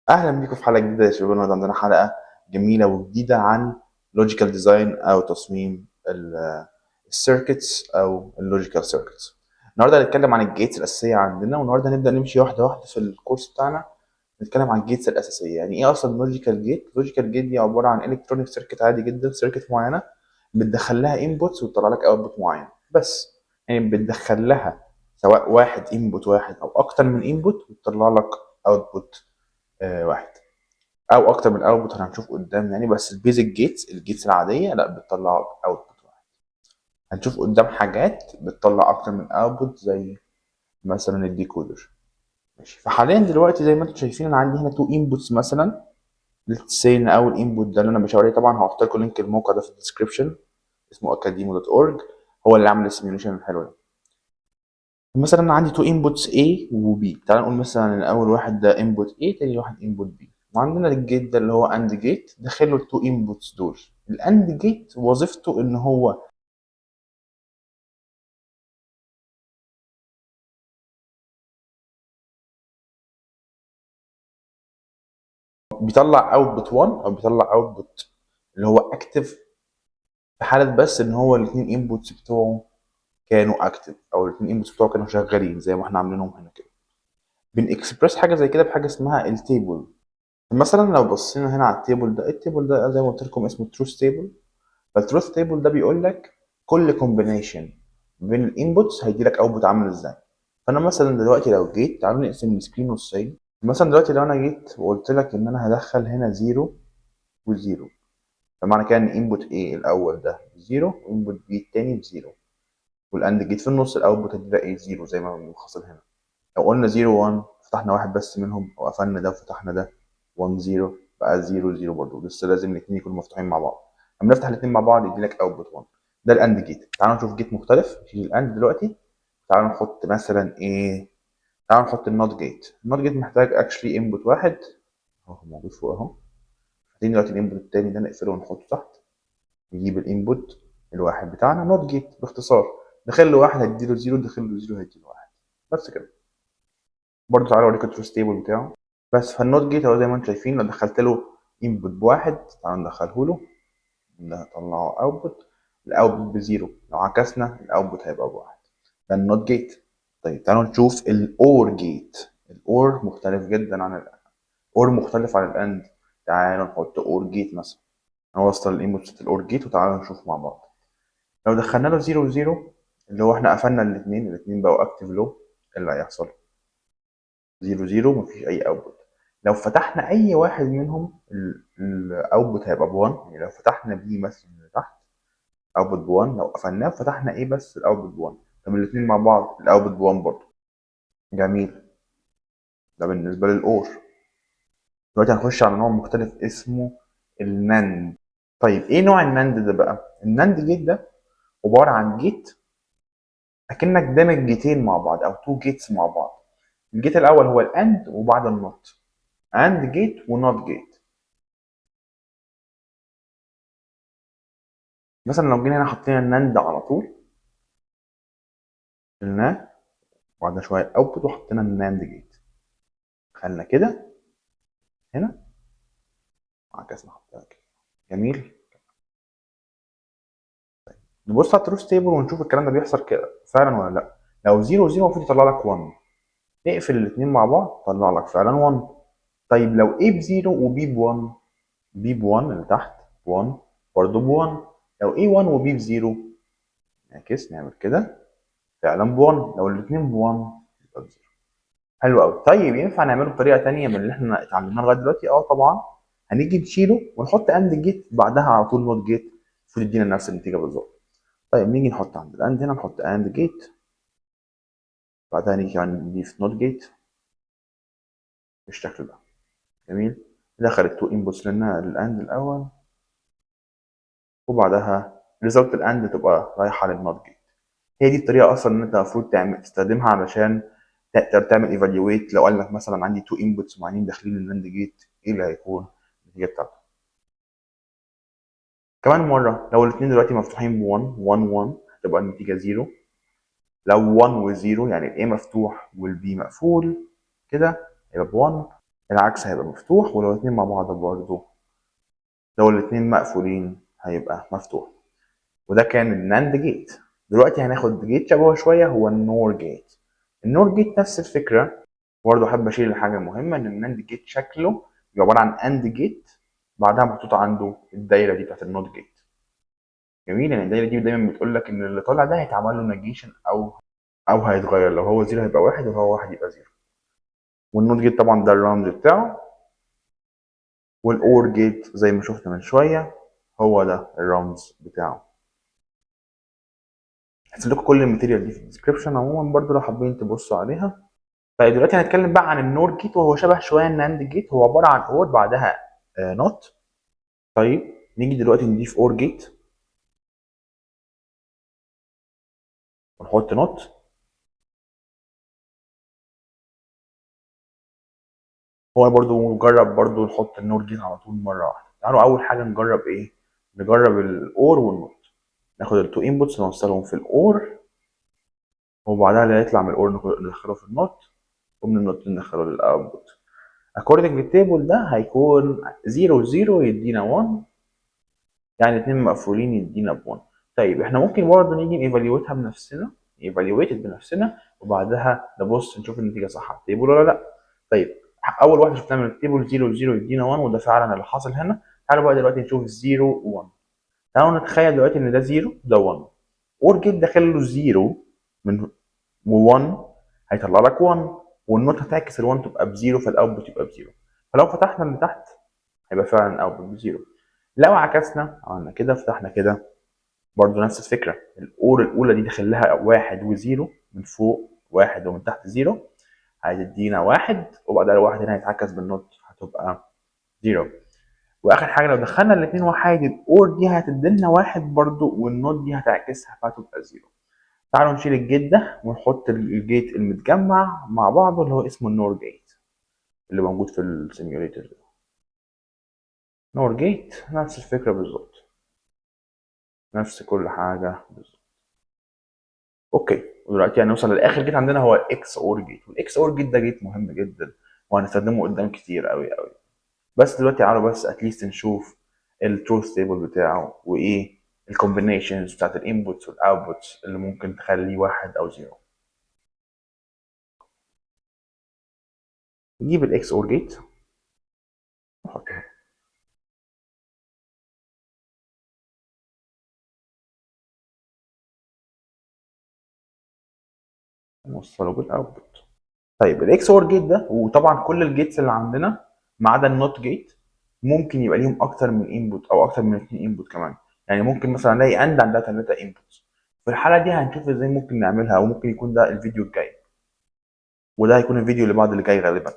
اهلا بيكم في حلقة جديدة يا شباب. النهارده عندنا حلقة جميلة وجديدة عن logical design او تصميم ال circuits او ال logical circuits. النهارده هنتكلم عن ال gates الاساسية عندنا، والنهارده هنبدا نمشي واحدة واحدة في الكورس بتاعنا. نتكلم عن ال gates الاساسيه، يعني ايه اصلا logical gate؟ logical gate دي عبارة عن electronic circuit عادي جدا، circuit معينة بتدخل لها inputs وتطلع لك output معين، بس يعني بتدخل لها سواء واحد input واحد او اكتر من input وتطلع لك output واحد او اكتر من output، هنشوف قدام يعني. بس ال basic gates، ال gates العادية لا بتطلع output واحد. هنشوف قدام حاجات بتطلع اكتر من output زي مثلا ال decoder. ماشي، فحاليا دلوقتي زي ما انتم شايفين انا عندي هنا two inputs. مثلا let's say ان اول input ده اللي انا بشاور عليه، طبعا هحط لكم link الموقع ده في ال description، اسمه acadimo.org، هو اللي عامل ال simulation الحلو ده. مثلا انا عندي two inputs A و B، تعال نقول مثلا ان اول واحد ده input A، تاني واحد input B، وعندنا ال gate ده اللي هو AND gate داخله ال two inputs دول. ال AND gate وظيفته ان هو بيطلع output 1 او بيطلع output اللي هو active في حاله بس ان هو الاثنين inputs بتوعه كانوا active او الاثنين inputs بتوعه كانوا شغالين زي ما احنا عاملينهم هنا كده. بنكسبرس حاجة زي كده بحاجة اسمها ال table. مثلا لو بصينا هنا على ال table ده، ال table ده زي ما قلت لكم اسمه truth table. فال truth table ده بيقول لك كل combination بين ال inputs هيدي لك output عامل ازاي. فانا مثلا دلوقتي لو جيت، تعالوا نقسم ال screen نصين. مثلا دلوقتي لو انا جيت وقلت لك ان انا هدخل هنا 0 و0، فمعنى كده ان input A الاول ده 0 و input B التاني ب 0، وال AND gate في النص ال output هتبقى ايه؟ 0 زي ما حصل هنا. لو قلنا 0 1 فتحنا واحد بس منهم، او قفلنا ده وفتحنا ده 1 0 بقى 0 0 برضه، لسه لازم الاثنين يكونوا مفتوحين مع بعض. لما نفتح الاثنين مع بعض يدي لك output 1. ده ال AND gate. تعالوا نشوف gate مختلف، نشيل ال AND دلوقتي، تعالوا نحط مثلا ايه؟ تعالوا نحط ال NOT gate. ال NOT gate محتاج actually input واحد، اهو موجود فوق اهو. محتاجين دلوقتي ال input الثاني ده نقفله ونحطه تحت، نجيب ال input الواحد بتاعنا NOT gate باختصار، دخل له واحد هيديله 0، دخل له 0 هيديله واحد، بس كده. برضه تعالوا اوريكم ال truth table بتاعه. بس فال NOT gate اهو زي ما انتم شايفين، لو دخلت له input بواحد، تعالوا ندخله له، نطلعه output، ال output ب zero، لو عكسنا ال output هيبقى بواحد. ده ال NOT gate. طيب تعالوا نشوف ال OR gate. ال OR مختلف جدا عن ال OR مختلف عن ال AND. تعالوا نحط OR gate مثلا، نوصل ال input بتاعت ال OR gate وتعالوا نشوف مع بعض. لو دخلنا له 0 0 اللي هو احنا قفلنا الاثنين، الاثنين بقوا active low، ايه اللي هيحصل؟ 0 0 مفيش اي output. لو فتحنا اي واحد منهم ال output هيبقى ب 1، يعني لو فتحنا B مثلا اللي تحت output ب 1، لو قفلناه وفتحنا A بس ال output ب 1. طب الاثنين مع بعض ال output ب 1 برضه. جميل، ده بالنسبة لل OR. دلوقتي هنخش على نوع مختلف اسمه ال NAND. طيب ايه نوع ال NAND ده بقى؟ ال NAND gate ده عبارة عن gate اكنك دامج gate ين مع بعض او two gates مع بعض. ال gate الاول هو ال AND وبعد ال NOT، AND gate و NOT gate. مثلا لو جينا هنا حطينا ال NAND على طول، شلناه وبعد شوية output وحطينا ال NAND gate، خلنا كده هنا وعكسنا حطينا كده. جميل. طيب نبص على ال truth table ونشوف الكلام ده بيحصل كده فعلا ولا لا. لو 0 0 المفروض يطلع لك 1، نقفل الاثنين مع بعض طلع لك فعلا 1. طيب لو A ب 0 و B ب 1، B ب 1 اللي تحت 1 برضه ب 1. لو A 1 و B ب 0 نعكس نعمل كده فعلا ب 1. لو الاثنين ب 1 يبقى ب 0. حلو قوي. طيب ينفع نعمله بطريقة ثانية من اللي احنا اتعلمناه لغاية دلوقتي؟ طبعا. هنيجي نشيله ونحط AND gate بعدها على طول NOT gate، المفروض يدينا نفس النتيجة بالظبط. طيب نيجي نحط عند ال AND هنا نحط AND gate، بعدها نيجي نضيف NOT gate بالشكل ده. جميل. ندخل ال two inputs لل AND الاول، وبعدها result ال AND تبقى رايحة لل NOT gate. هي دي الطريقة اصلا ان انت المفروض تستخدمها علشان تقدر تعمل evaluate. لو قال لك مثلا عندي two inputs معينين داخلين ال NAND gate، ايه اللي هيكون النتيجة بتاعته؟ كمان مرة لو الاثنين دلوقتي مفتوحين ب 1 1 1 هتبقى النتيجة 0. لو 1 و 0 يعني ال A مفتوح وال B مقفول كده هيبقى ب 1. العكس هيبقى مفتوح، ولو الاتنين مع بعض برضو لو الاتنين مقفولين هيبقى مفتوح. وده كان ال NAND gate. دلوقتي هناخد gate شبهه شوية، هو ال NOR gate. ال NOR gate نفس الفكرة، برضه حابب اشير لحاجة مهمة، ان ال NAND gate شكله بيبقى عبارة عن AND gate بعدها محطوط عنده الدايرة دي بتاعت ال NOT gate. جميل، يعني الدايرة دي دايما بتقول لك ان اللي طالع ده هيتعمل له negation او هيتغير، لو هو zero هيبقى واحد، ولو هو واحد يبقى zero. وال NOT gate طبعا ده الرمز بتاعه، وال OR gate زي ما شفنا من شوية هو ده الرمز بتاعه. هسيب لكم كل ال material دي في ال description عموما برضو لو حابين تبصوا عليها. طيب دلوقتي هنتكلم بقى عن ال NOR gate، وهو شبه شوية ال NAND gate، هو عبارة عن OR بعدها NOT. طيب نيجي دلوقتي نضيف OR gate ونحط NOT. هو برضو نجرب برضو نحط ال NOR gate على طول مرة واحدة. تعالوا اول حاجة نجرب ايه؟ نجرب ال OR وال NOT. ناخد ال two inputs نوصلهم في ال OR، وبعدها اللي هيطلع من ال OR ندخله في ال NOT، ومن ال NOT ندخله لل output. according لل table ده هيكون 0 0 يدينا 1، يعني اتنين مقفولين يدينا ب 1. طيب احنا ممكن برضه نيجي ن evaluate ها بنفسنا، evaluate بنفسنا، وبعدها نبص نشوف النتيجة صح على ال table ولا لا. طيب اول واحدة شفناها من ال table 0 0 يدينا 1، وده فعلا اللي حصل هنا. تعالوا بقى دلوقتي نشوف 0 1. تعالوا نتخيل دلوقتي ان ده 0 ده 1، OR gate داخل له 0 من و1 هيطلع لك 1، وال NOT هتعكس ال1 تبقى ب zero، فال output يبقى ب zero. فلو فتحنا اللي تحت هيبقى فعلا ال output ب zero. لو عكسنا عملنا كده فتحنا كده برضو نفس الفكرة، ال OR الاولى دي داخل لها 1 و zero من فوق 1 ومن تحت zero، هتدينا 1، وبعدها الواحد هنا هيتعكس بال NOT هتبقى zero. واخر حاجة لو دخلنا الاثنين واحد، ال OR دي هتدينا 1 برضو، وال NOT دي هتعكسها فهتبقى zero. تعالوا نشيل ال gate ده ونحط ال gate المتجمع مع بعضه اللي هو اسمه ال NOR gate اللي موجود في ال simulator ده. NOR gate نفس الفكرة بالظبط، نفس كل حاجة بالظبط. okay، ودلوقتي هنوصل لاخر gate عندنا هو ال XOR gate. وال XOR gate ده gate مهم جدا وهنستخدمه قدام كتير قوي قوي. بس دلوقتي تعالوا بس at least نشوف ال truth table بتاعه وايه ال combinations بتاعت ال inputs وال outputs اللي ممكن تخليه 1 او 0. نجيب ال XOR gate نحطه نوصله بال output. طيب ال XOR gate ده، وطبعا كل ال gates اللي عندنا ما عدا ال NOT gate ممكن يبقى ليهم اكتر من input او اكتر من 2 input كمان. يعني ممكن مثلا الاقي AND عندها 3 inputs. في الحالة دي هنشوف ازاي ممكن نعملها، وممكن يكون ده الفيديو الجاي، وده هيكون الفيديو اللي بعد اللي جاي غالبا.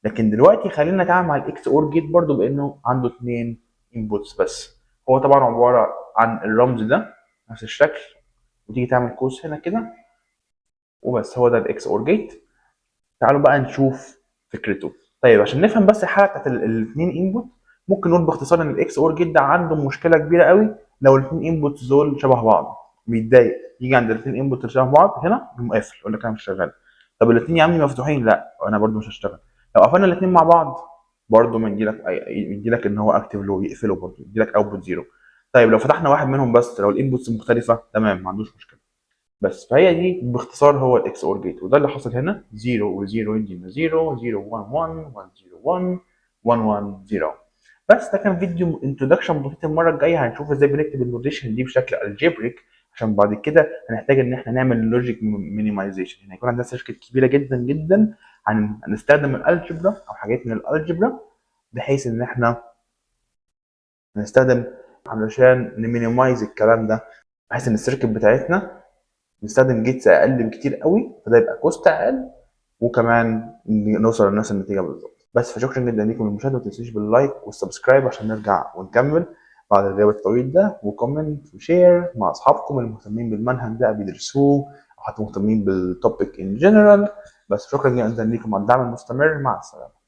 لكن دلوقتي خلينا نتعامل مع ال XOR gate برضو بانه عنده 2 inputs بس. هو طبعا عبارة عن الرمز ده نفس الشكل، وتيجي تعمل قوس هنا كده وبس، هو ده ال XOR gate. تعالوا بقى نشوف فكرته. طيب عشان نفهم بس الحالة بتاعت الاثنين input، ممكن نقول باختصار ان ال XOR gate ده عنده مشكلة كبيرة قوي لو الاثنين inputs دول شبه بعض، بيتضايق، يجي عند الاثنين input اللي شبه بعض هنا يقوم قافل يقول لك انا مش شغال. طب الاثنين يا عمي مفتوحين، لا انا برده مش هشتغل. لو قفلنا الاثنين مع بعض برده ما يدي لك ان هو active low، يقفله برده يدي لك output zero. طيب لو فتحنا واحد منهم بس، لو ال inputs مختلفة تمام ما عندوش مشكلة. بس فهي دي باختصار هو ال XOR gate، وده اللي حصل هنا 0 و0 يدينا 0 0 1 1 1 0 1 1 1 0. بس ده كان فيديو introduction بسيط. المرة الجاية هنشوف ازاي بنكتب ال notation دي بشكل algebraic، عشان بعد كده هنحتاج ان احنا نعمل logic minimization. يعني هيكون عندنا circuit كبيرة جدا جدا، هنستخدم ال algebra او حاجات من ال algebra بحيث ان احنا نستخدم علشان ن minimize الكلام ده، بحيث ان ال circuit بتاعتنا نستخدم gates اقل بكتير قوي، فده يبقى cost اقل وكمان نوصل لنفس النتيجة بالظبط. بس فشكرا جدا ليكم للمشاهدة، وما تنسوش بال like وال subscribe عشان نرجع ونكمل بعد الغياب الطويل ده، و comment و share مع اصحابكم المهتمين بالمنهج ده بيدرسوه او حتى مهتمين بال topic in general. بس شكرا جدا ليكم على الدعم المستمر. مع السلامة.